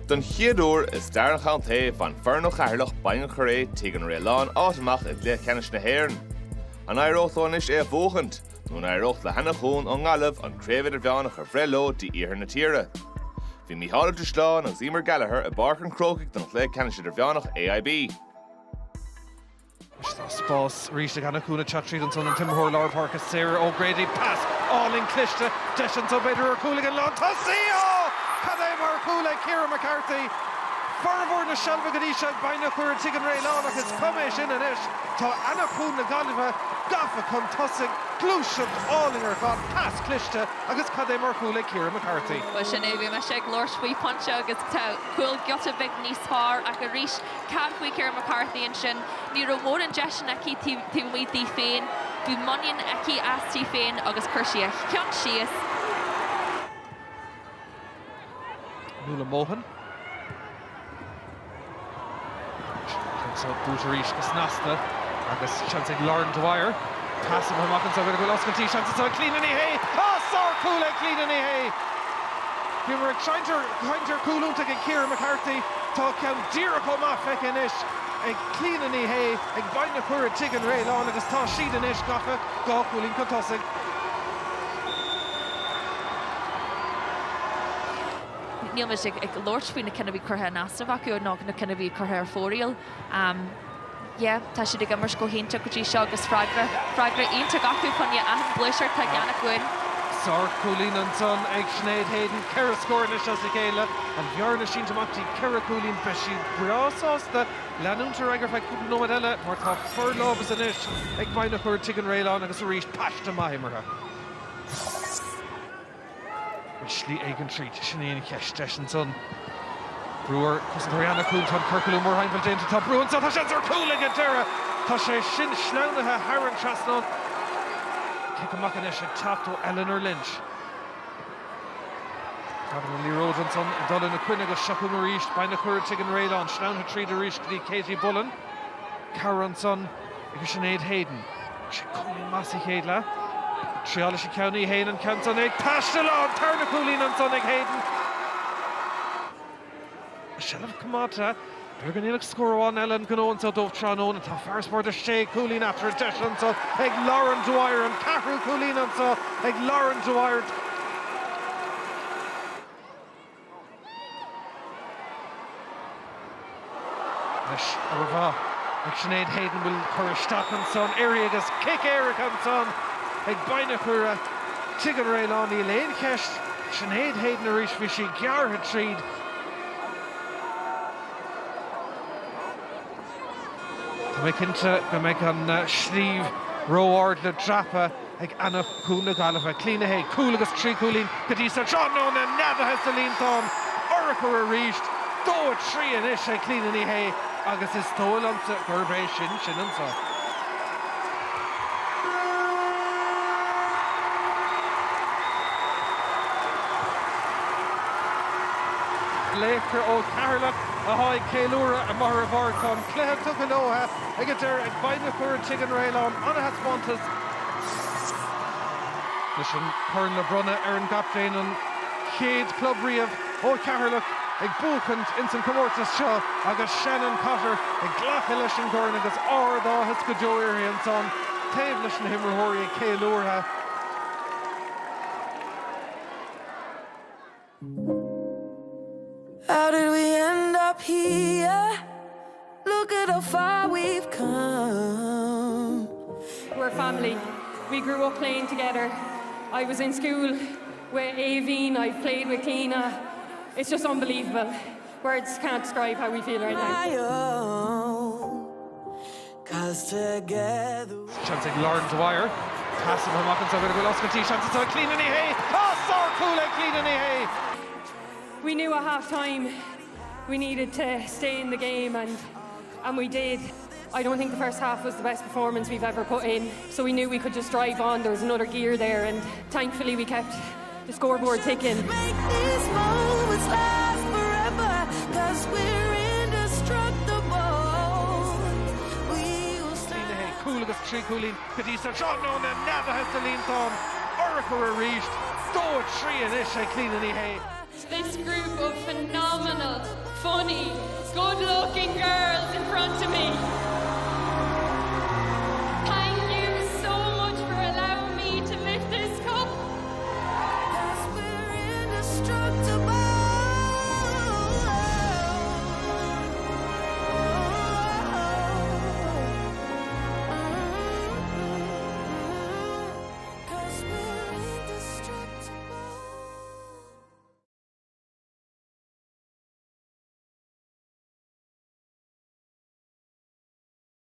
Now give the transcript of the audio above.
Don chéad uair i stair an chontae, bhain foireann ó Cheatharlach Baile an Choiréigh Tigh an Réaláin áit amach i gcluiche ceannais na hÉireann. An éireodh leo anois é a bhuachaint, nó an éireodh le hEanach Dhúin ón nGaillimh an Craobh Idirmheánach a bhreith leo dtí iarthar na tíre? Bhí Mícheál Ó Drisleáin agus Emer Gallagher i bPáirc an Chrócaigh don chluiche ceannais idirmheánach AIB. Anois tá spás arís ag Eanach Dhúin ag teacht tríd ansan, an t-imreoir lár páirce Sarah O'Grady. Pas álainn cliste, deis anso b'fhéidir ar chúl ag an lántosaí! Ó! Cad é mar chúl ag Ciara McCarthy! Formhór na seilbhe go dtí seo ag Baile an Choiréigh Tigh an Réaláin ach is cuma é sin anois. Tá Eanach Dhúin na Gaillimhe gafa chun tosaigh, gluaiseacht álainn ar fad, pas cliste agus cad é mar chúl ag Ciara McCarthy! Bhuel sin é, bhí mise ag labhairt faoi pointe agus tá cúl giota beag níos fearr ach arís, Cad faoi Ciara McCarthy ansin? Ní raibh mórán deiseanna aici taobh amuigh di féin. Bhí muinín aici aisti féin agus chuir sí a ceann síos. Nuala Mohan. Anseo buaite arís go snasta agus seans ag Lauren Dwyer. Pas amach anseo go bhfuil oscailtí, seans anseo ag Clíona Ní Shé! Á, sár-chúl ag Clíona Ní Shé! Bhíomar ag caint ar chúl iontach ag Ciara McCarthy. Tá ceann díreach chomh maith feicthe anois ag Clíona Ní Shé ag Baile an Choiréigh Tigh an Réaláin agus tá siad anois gafa dhá chúilín chun tosaigh. Níl muid ag labhairt faoi na cinn a bhí curtha in easnamh acu nó na cinn a bhí curtha ar fóraoil. Yeah, tá siad ag imirt go hiontach go dtí seo agus freagra, freagra iontach acu fá choinne achan ghluaiseacht ag Eanach Dhúin. Sár-chúilín ansan ag Sinéad Hayden, 4 scór anois as a chéile, an bhearna sínte amach dtí 4 chúilín. Beidh sí breá sásta leanúint ar aghaidh ar feadh cúpla nóiméad eile mar tá forlámhas anois ag Baile an Choiréigh Tigh an Réaláin agus arís paiste maith imeartha. Bhfuil slí éigin tríd? Sin í an cheist. Deis ansan. Brú ar chosantóirí Eanach Dhúin. Tá an ciorcalú mórthimpeall déanta. Tá brú anso. Tá seans ar chúl ag an deireadh. Tá sé sin sleamhnaithe thar an trasnán. Cic amach anois ag teacht ó Eleanor Lynch. Gabhann an liathróid ansan ag dul ina coinne agus seo chugainn arís Baile an Choiréigh Tigh an Réaláin. Sleamhnaithe tríd arís go dtí Katie Bullen. Cabhair ansan. ag Sinéad Hayden. Sé cúilín maith sa chéad leath. Triálfaidh sí ceann í fhéin an ceann san ag taisteal an tarna cúilín ansan ag Hayden. Seilbh coimeádta. B'fhéidir go ndéanfadh scór amháin eile an gnó anso dóibh tráthnóna. Tá farasbarr de sé cúilín eatarthu. Deis anso ag Lauren Dwyer. An ceathrú cúilín anso ag Lauren Dwyer. Anois obair mhaith ag Sinéad Hayden bhfuil cur isteach ansan uirthi agus cic éirice ansan ag Baile an Choiréigh Tigh an Réaláin. Níl aon cheist, Sinéad Hayden arís, bhí sí gearrtha tríd. Tá mé cinnte go mbeidh an sliabh ró-ard le dreapadh ag Eanach Dhúin na Gaillimhe. Clíona Hay, cúl agus 3 chúilín go dtí seo tráthnóna, neadaithe sa líontán, urchar arís, 2, 3 anois ag Clíona Ní Shé agus is dóigh liomsa gurb é sin sin anseo. Laochra ó Cheatharlach atá ag ceiliúradh amuigh ar an bpáirc. Tá an cluiche tugtha leo ag an deireadh ag Baile an Choiréigh Tigh an Réaláin. An-thaispeántas. Leis an corn le bronnadh ar an gcaptaen, an chéad club riamh ó Cheatharlach ag buachaint ins an chomórtas seo agus Shannon Cotter ag glacadh leis an gcorn agus ard-áthas go deo uirthi ansan taobh leis na himreoirí ag ceiliúradh. How did we end up here? Look at how far we've come. We're family. We grew up playing together. I was in school with Aoibhín, I've played with Clíona. It's just unbelievable. Words can't describe how we feel right now. My own. Cause together. Seans ag Lauren Dwyer. Pas amach anseo go bhfuil oscailtí. Seans anseo ag Clíona Ní Shé. Tá sár-chúl ag Clíona Ní Shé. We knew at half time we needed to stay in the game and and we did. I don't think the first half was the best performance we've ever put in, so we knew we could just drive on. There was another gear there and thankfully we kept the scoreboard ticking. Make these moments last forever, cause we're indestructible. We will stand. Cúl agus 3 chúilín go dtí seo tráthnóna neadaithe sa líontán. Urchar arís. 2, 3 anois ag Clíona Ní Shé. this group of phenomenal, funny, good-looking girls in front of me.